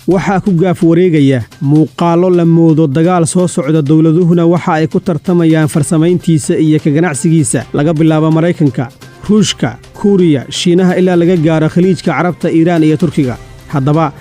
Waxaa ku gaaf wareegaya muuqaallo la moodo dagaal soo socda. Dowladuhuna waxa ay ku tartamayaan farsamayntiisa iyo ka ganacsigiisa, laga bilaabo Maraykanka, Ruushka, Kuuriya, Shiinaha, ilaa laga gaaro Khaliijka Carabta, Iiraan iyo Turkiga. Haddaba,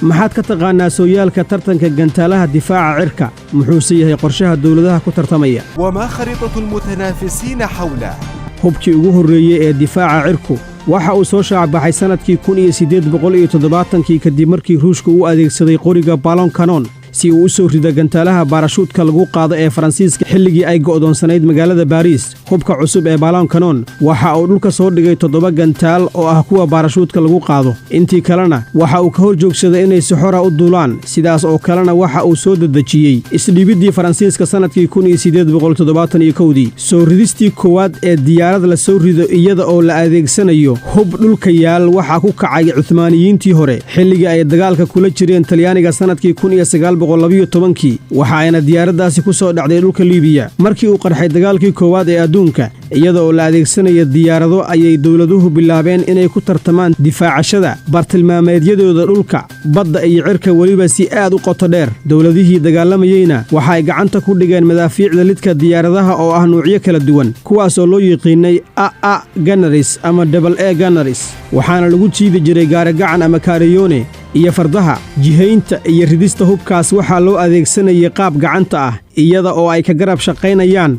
maxaad ka taqaannaa sooyaalka tartanka gantaalaha difaaca cirka? Muxuuse yahay qorshaha dowladaha ku tartamaya? وما خريطة المتنافسين حوله؟ Hubkii ugu horreeyey ee difaaca cirku waxa uu soo shaacbaxay sannadkii 1870-kii, kadib markii Ruushku u adeegsaday qoriga ballon canon si uu u soo rido gantaalaha baarashuudka lagu qaado ee Faransiiska, xilligii ay go'doonsanayd magaalada Baariis. Hubka cusub ee ballon canon waxa uu dhulka soo dhigay toddoba gantaal oo ah kuwa baarashuudka lagu qaado. Intii kalena waxa uu ka hor joogsaday inay si xora u duulaan. Sidaas oo kalena waxa uu soo dedejiyey isdhiibiddii Faransiiska sannadkii 1871-dii. Soo ridistii koowaad ee diyaarad la soo rido iyada oo la adeegsanayo hub dhulka yaal waxaa ku kacay Cuhmaaniyiintii hore, xilligii ay dagaalka kula jireen Talyaaniga sannadkii 1912-kii. Waxa ayna diyaaraddaasi ku soo dhacday dhulka Liibiya. Markii uu qarxay dagaalkii koowaad ee adduunka, iyada oo la adeegsanaya diyaarado ayay dowladuhu bilaabeen inay ku tartamaan difaacashada bartilmaameedyadooda dhulka, badda iyo cirka, weliba si aad u qoto dheer. Dowladihii dagaalamayeyna waxa ay gacanta ku dhigeen madaafiicda lidka diyaaradaha oo ah nuucyo kala duwan, kuwaas oo loo yiqiinay AA gunners ama double A gunners, waxaana lagu jiidi jiray gaarigacan ama kaariyoone iyo fardaha. Jihaynta iyo ridista hubkaas waxaa loo adeegsanayay qaab gacanta ah, iyada oo ay ka garab shaqaynayaan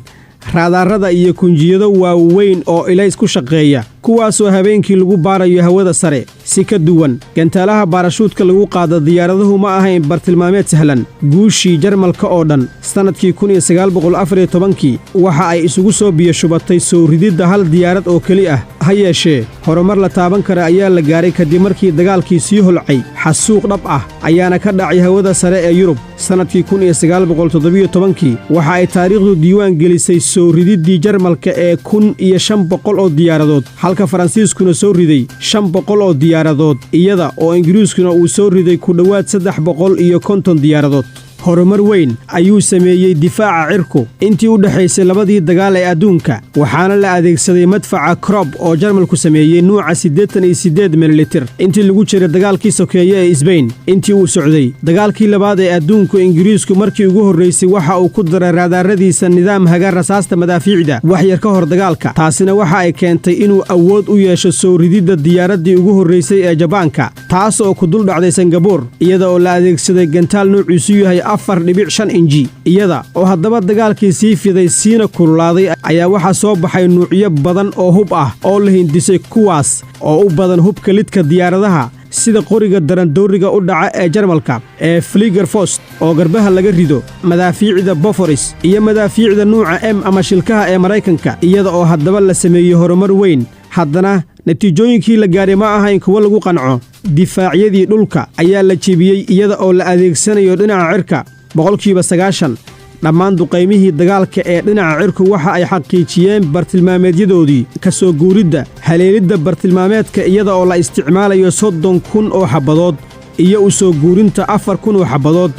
raadaarada iyo kunjiyado waaweyn oo ilays ku shaqeeya, kuwaasoo habeenkii lagu baarayo hawada sare. Si ka duwan gantaalaha baarashuudka lagu qaado, diyaaraduhu ma ahayn bartilmaameed sahlan. Guushii Jarmalka oo dhan sannadkii 1914-kii waxa ay isugu soo biyo shubatay soo rididda hal diyaarad oo keli ah. Ha yeeshee, horumar la taaban kara ayaa la gaaray kadib markii dagaalkii sii holcay. Xasuuq dhab ah ayaana ka dhacay hawada sare ee Yurub. Sannadkii 1917-kii waxa ay taariikhdu diiwaan gelisay soo rididdii Jarmalka ee 1500 oo diyaaradood, halka Faransiiskuna soo riday 500 oo diyaaradood, iyada oo Ingiriiskuna uu soo riday ku dhowaad 350 diyaaradood. Horumar weyn ayuu sameeyey difaaca cirku intii u dhexaysay labadii dagaal ee adduunka, waxaana la adeegsaday madfaca Krupp oo Jarmalku sameeyey, nuuca 88 mililitir, intii lagu jiray dagaalkii sokeeye ee Isbayn. Intii uu socday dagaalkii labaad ee adduunku, Ingiriisku markii ugu horraysay waxa uu ku daray raadaaradiisa nidaam haga rasaasta madaafiicda wax yar ka hor dagaalka. Taasina waxa ay keentay inuu awood u yeesho soo rididda diyaaraddii ugu horraysay ee Jabaanka, taas oo ku dul dhacday Singabuur, iyada oo la adeegsaday gantaal nuuciisu yahay 4.5 inji. Iyada oo haddaba dagaalkii sii fiday siina kululaaday ayaa waxaa soo baxay nuucyo badan oo hub ah oo la hindisay, kuwaas oo u badan hubka lidka diyaaradaha, sida qoriga darandooriga u dhaca ee Jarmalka ee Fliegerfaust oo garbaha laga rido, madaafiicda Bofors iyo madaafiicda nuuca M ama shilkaha ee Maraykanka. Iyada oo haddaba la sameeyey horumar weyn, haddana natiijooyinkii la gaadhay ma ahayn kuwo lagu qanco. Difaacyadii dhulka ayaa la jebiyey iyada oo la adeegsanayo dhinaca cirka. 90% dhammaan duqaymihii dagaalka ee dhinaca cirku waxa ay xaqiijiyeen bartilmaameedyadoodii. Ka soo guuridda haleelidda bartilmaameedka iyada oo la isticmaalayo 30,000 oo xabbadood iyo u soo guurinta 4000 oo xabbadood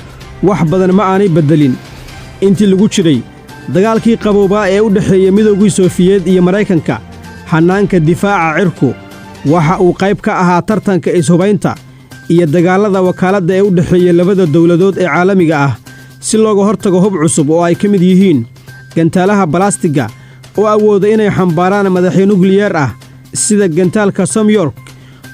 wax badan ma aanay beddelin. Intii lagu jiray dagaalkii qaboobaa ee u dhexeeya Midowgii Soofiyeed iyo Maraykanka, hannaanka difaaca cirku waxa uu qayb ka ahaa tartanka ishubaynta iyo dagaallada wakaaladda ee u dhexeeya labada dowladood ee caalamiga ah, si looga hortago hub cusub oo ay ka mid yihiin gantaalaha balastiga oo awooda inay xambaaraan madaxyo nukliyeer ah, sida gantaalka Semyorka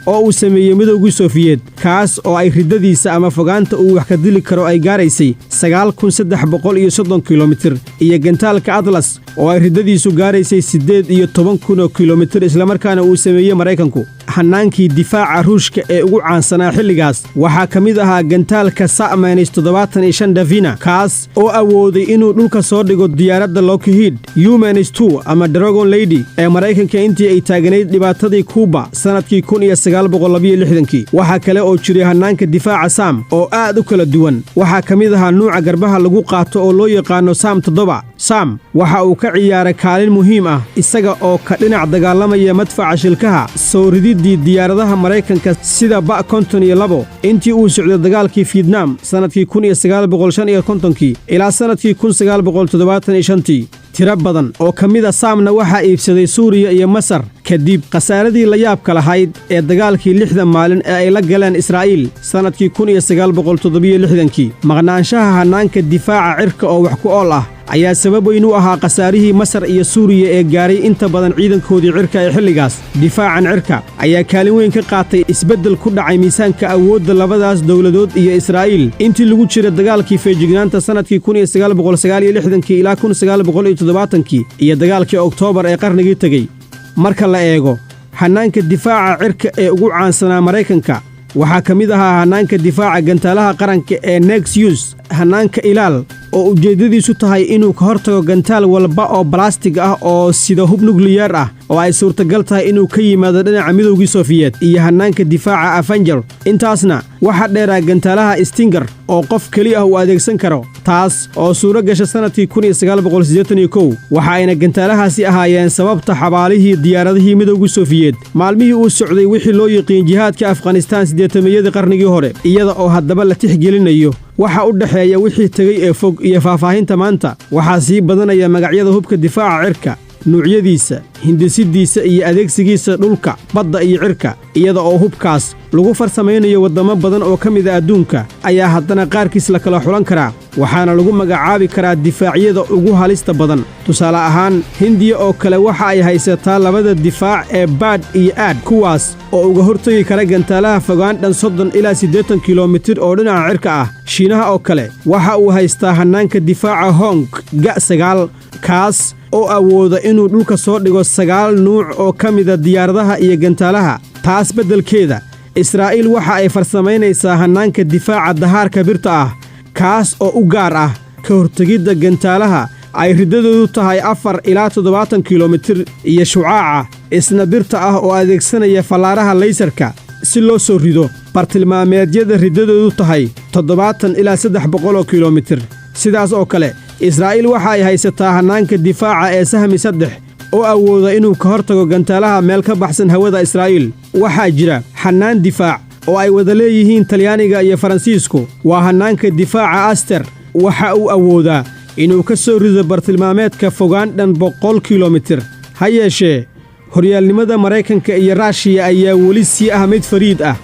oo uu sameeyey Midowgii Sofiyeed, kaas oo ay riddadiisa ama fogaanta uu wax ka dili karo ay gaaraysay 9330 kilomitir, iyo gantaalka Atlas oo ay riddadiisu gaaraysay 18,000 oo kilomitir, islamarkaana uu sameeyey Maraykanku. Hannaankii difaaca Ruushka ee ugu caansanaa xilligaas waxaa ka mid ahaa gantaalka Sa 75 Dvina, kaas oo awooday inuu dhulka soo dhigo diyaaradda Lockheed U 2 ama Dragon Lady ee Maraykanka intii ay taaganayd dhibaatadii Kuuba sannadkii 1962-kii. Waxaa kale oo jiray hannaanka difaaca Sam oo aad u kala duwan. Waxaa ka mid ahaa nuuca garbaha lagu qaato oo loo yaqaano Sam 7. Sam waxa uu ka ciyaaray kaalin muhiim ah, isaga oo ka dhinac dagaalamaya madfaca shilkaha, soo rididdii diyaaradaha Maraykanka sida Ba 52 intii uu socday dagaalkii Fietnaam sannadkii 1955-kii ilaa sannadkii 1975-tii. Tiro badan oo ka mid a SAM-na waxaa iibsaday Suuriya iyo Masar kadib khasaaradii la yaabka lahayd ee dagaalkii 60 maalin ee ay la galeen Israa'iil sannadkii 1967-kii. Maqnaanshaha hannaanka difaaca cirka oo wax ku ool ah ayaa sabab weyn u ahaa khasaarihii Masar iyo Suuriya ee gaaray inta badan ciidankoodii cirka ee xilligaas. Difaacan cirka ayaa kaalin weyn ka qaatay isbeddel ku dhacay miisaanka awoodda labadaas dowladood iyo Israa'iil intii lagu jira dagaalkii feejignaanta sannadkii 1969-kii ilaa 1970-kii iyo dagaalkii Oktoobar ee qarnigii tegey. Marka la eego hannaanka difaaca cirka ee ugu caansanaa Maraykanka, waxaa ka mid ahaa hannaanka difaaca gantaalaha qaranka ee Nexus, hannaanka Ilaal oo ujeeddadiisu tahay inuu ka hortago gantaal walba oo balastig ah oo sida hub nukliyeer ah oo ay suurtagal tahay inuu ka yimaado dhinaca Midowgii Sofiyeet, iyo hannaanka difaaca Avenger. Intaasna waxaa dheeraa gantaalaha Stinger oo qof keli ah uu adeegsan karo, taas oo suuro gasha sannadkii 1981. Waxa ayna gantaalahaasi ahaayeen sababta xabaalihii diyaaradihii Midowgii Sofiyeet maalmihii uu socday wixii loo yiqiin jihaadka Afghanistaan 80-yadii qarnigii hore. Iyada oo haddaba la tixgelinayo waxa u dhexeeya wixii tegey ee fog iyo faahfaahinta maanta, waxaa sii badanaya magacyada hubka difaaca cirka, nuucyadiisa, hindisidiisa iyo adeegsigiisa dhulka, badda iyo cirka. Iyada oo hubkaas lagu farsamaynayo waddamo badan oo ka mid a adduunka ayaa haddana qaarkiis la kala xulan karaa, waxaana lagu magacaabi karaa difaacyada ugu halista badan. Tusaale ahaan, Hindiya oo kale waxa ay haysataa labada difaac ee Baad iyo Aad, kuwaas oo uga hortegi kara gantaalaha fogaan dhan 30 ilaa 80 kilomitir oo dhinaca cirka ah. Shiinaha oo kale waxa uu haystaa hannaanka difaaca Hong Ga 9, kaas oo awooda inuu dhulka soo dhigo sagaal nuuc oo ka mida diyaaradaha iyo gantaalaha. Taas beddelkeeda, Israa'iil waxa ay farsamaynaysaa hannaanka difaaca dahaarka birta ah, kaas oo u gaar ah ka hortegidda gantaalaha ay riddadoodu tahay 4 ilaa 70 kilomitir, iyo shucaaca isna birta ah oo adeegsanaya fallaaraha laysarka si loo soo rido bartilmaameedyada riddadoodu tahay 70 ilaa 300 kilomitir. Sidaas oo kale, Israa'iil waxa ay haysataa hannaanka difaaca ee Sahmi 3 oo awooda inuu ka hortago gantaalaha meel ka baxsan hawada Israa'iil. Waxaa jira xannaan difaac oo ay wada leeyihiin Talyaaniga iyo Faransiisku, waa hannaanka difaaca Aster. Waxa uu awoodaa inuu ka soo rido bartilmaameedka fogaan dhan 100 kilomitir. Ha yeeshee, horyaalnimada Maraykanka iyo Raashiya ayaa weli sii ah mid fariid ah.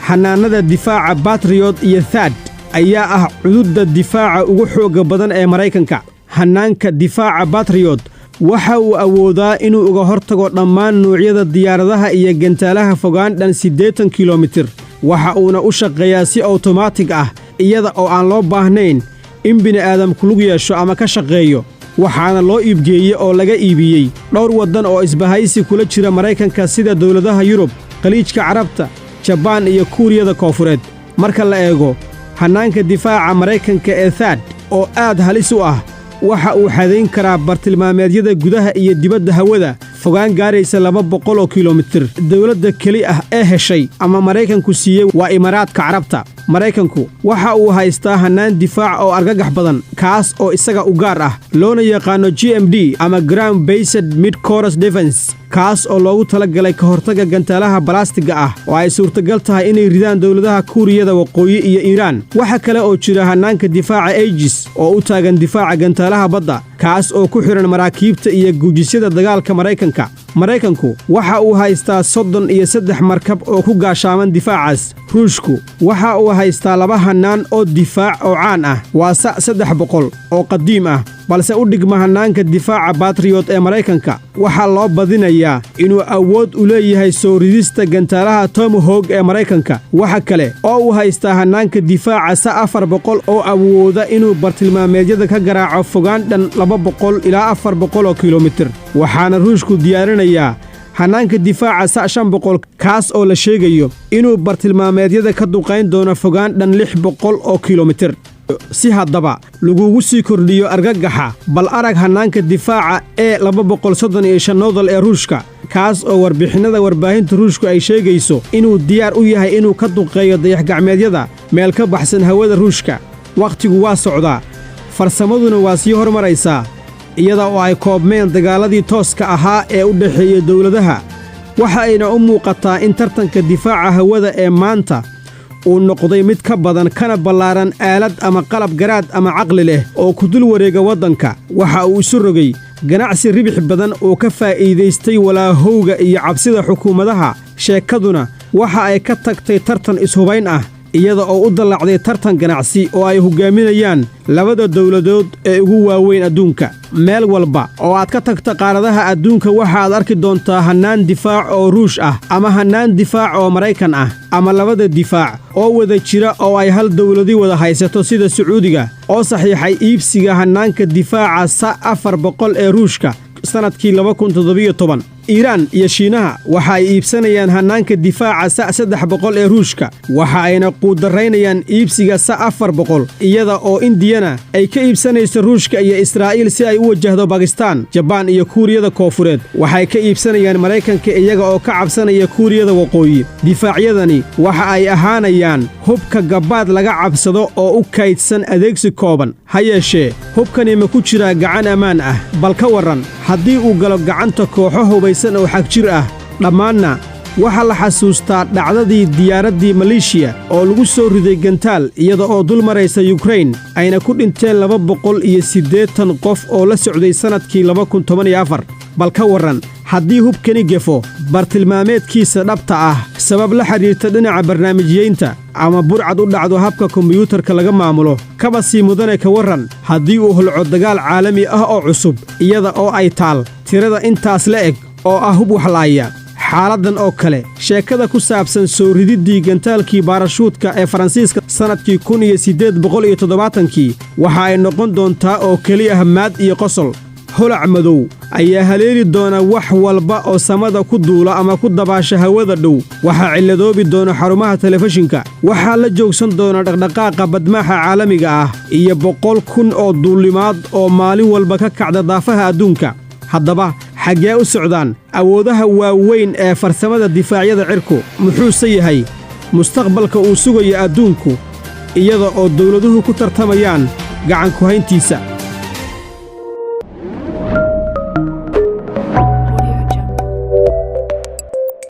Xannaanada difaaca Patriot iyo THAAD ayaa ah cududda difaaca ugu xoogga badan ee Maraykanka. Hannaanka difaaca Patriot waxa uu awoodaa inuu uga hortago dhammaan nuucyada diyaaradaha iyo gantaalaha fogaan dhan 80 kilomitir, waxa uuna u shaqeeyaa si awtomaatig ah, iyada oo aan loo baahnayn in bini'aadam kulug yeesho ama ka shaqeeyo. Waxaana loo iibgeeyey oo laga iibiyey dhowr waddan oo isbahaysi kula jira Maraykanka, sida dowladaha Yurub, Khaliijka Carabta, Jabaan iyo Kuuriyada Koonfureed. Marka la eego hannaanka difaaca Maraykanka ee THAAD oo aad halis u ah, waxa uu xadayn karaa bartilmaameedyada gudaha iyo dibadda hawada fogaan gaaraysa 200 kilomitir. Dowladda keli ah ee heshay ama Maraykanku siiyey waa Imaaraadka Carabta. Maraykanku waxa uu haystaa hannaan difaac oo argagax badan, kaas oo isaga u gaar ah, loona yaqaano GMD ama Ground Based Midcourse Defense, kaas oo loogu talagalay ka hortagga gantaalaha balastiga ah oo ay suurtagal tahay inay ridaan dowladaha Kuuriyada Waqooyi iyo Iiraan. Waxa kale oo jira hannaanka difaaca Aegis oo u taagan difaaca gantaalaha badda, kaas oo ku xidhan maraakiibta iyo gujisyada dagaalka Maraykanka. Maraykanku waxa uu haystaa 33 markab oo ku gaashaaman difaacaas. Ruushku waxa uu haystaa laba hannaan oo difaac oo caan ah, waa Sa 300 oo qadiim ah balse u dhigma hannaanka difaaca Patriot ee Maraykanka. Waxaa loo badinayaa inuu awood u leeyahay soo ridista gantaalaha Tomahawk ee Maraykanka. Waxa kale oo uu haystaa hannaanka difaaca Sa 400 oo awooda inuu bartilmaameedyada ka garaaco fogaan dhan 200 ilaa 400 kilomitir. Waxaana Ruushku diyaarinayaa hannaanka difaaca Sa 500, kaas oo la sheegayo inuu bartilmaameedyada ka duqayn doono fogaan dhan 600 kilomitir. Si haddaba lagugu sii kordhiyo argagaxa, bal arag hannaanka difaaca ee 235 Nodal ee Ruushka, kaas oo warbixinnada warbaahinta Ruushku ay sheegayso inuu diyaar u yahay inuu ka duqeeyo dayaxgacmeedyada meel ka baxsan hawada Ruushka. Wakhtigu waa socdaa, farsamaduna waa sii hormaraysaa. Iyada oo ay koobmeen dagaalladii tooska ahaa ee u dhexeeya dowladaha, waxa ayna u muuqataa in tartanka difaaca hawada ee maanta uu noqday mid ka badan kana ballaaran aalad ama qalab garaad ama caqli leh oo ku dul wareega waddanka. Waxa uu isu rogay Ganacsi ribix badan oo ka faa'iidaystay walaahowga iyo cabsida xukuumadaha. Sheekaduna waxa ay ka tagtay tartan ishubayn ah, iyada oo u dallacday tartan ganacsi oo ay hoggaaminayaan labada dowladood ee ugu waaweyn adduunka. Meel walba oo aad ka tagta qaaradaha adduunka, waxaad arki doontaa hannaan difaac oo Ruush ah ama hannaan difaac oo Maraykan ah ama labada difaac oo wada jira oo ay hal dowladi wada haysato, sida Sacuudiga oo saxiixay iibsiga hannaanka difaaca SA 400 ee Ruushka sannadkii 2017. Iiraan iyo Shiinaha waxa ay iibsanayaan hannaanka difaaca SA 300 ee Ruushka, waxa ayna quudarraynayaan iibsiga SA 400, iyada oo Indiyana ay ka iibsanayso Ruushka iyo Israa'iil si ay u wajahdo Bakistaan. Jabaan iyo Kuuriyada Koofureed waxay ka iibsanayaan Maraykanka, iyaga oo ka cabsanaya Kuuriyada Waqooyi. Difaacyadani waxa ay ahaanayaan hubka gabbaad laga cabsado oo u kaydsan adeegsi kooban. Ha yeeshee, hubkani ma ku jiraa gacan ammaan ah? Bal ka warran haddii uu galo gacanta kooxo hubaysan oo xagjir ah? Dhammaanna waxaa la xasuustaa dhacdadii diyaaraddii Maleeshiya oo lagu soo riday gantaal iyada oo dul maraysa Yukrain, ayna ku dhinteen 280 qof oo la socday sannadkii 2014. Bal ka warran haddii hubkani gefo bartilmaameedkiisa dhabta ah sabab la xidhiirta dhinaca barnaamijyeynta ama burcad u dhacdo habka kombiyuutarka laga maamulo? Kaba sii mudane, ka warran haddii uu holco dagaal caalami ah oo cusub, iyada oo ay taal tirada intaas la eg oo ah hub waxlaaya? Xaaladdan oo kale, sheekada ku saabsan soo rididdii gantaalkii baarashuudka ee Faransiiska sannadkii 1870-kii waxa ay noqon doontaa oo keli ah maad iyo qosol. Holac madow ayaa haleeli doona wax walba oo samada ku duula ama ku dabaasha hawada dhow. Waxaa cilladoobi doona xarumaha telefishinka, waxaa la joogsan doona dhaqdhaqaaqa badmaaxa caalamiga ah iyo 100,000 oo duulimaad oo maalin walba ka kacda daafaha adduunka. Haddaba, xaggee u socdaan awoodaha waaweyn ee farsamada difaacyada cirku? Muxuuse yahay mustaqbalka uu sugayo adduunku, iyada oo dawladuhu ku tartamayaan gacanku hayntiisa?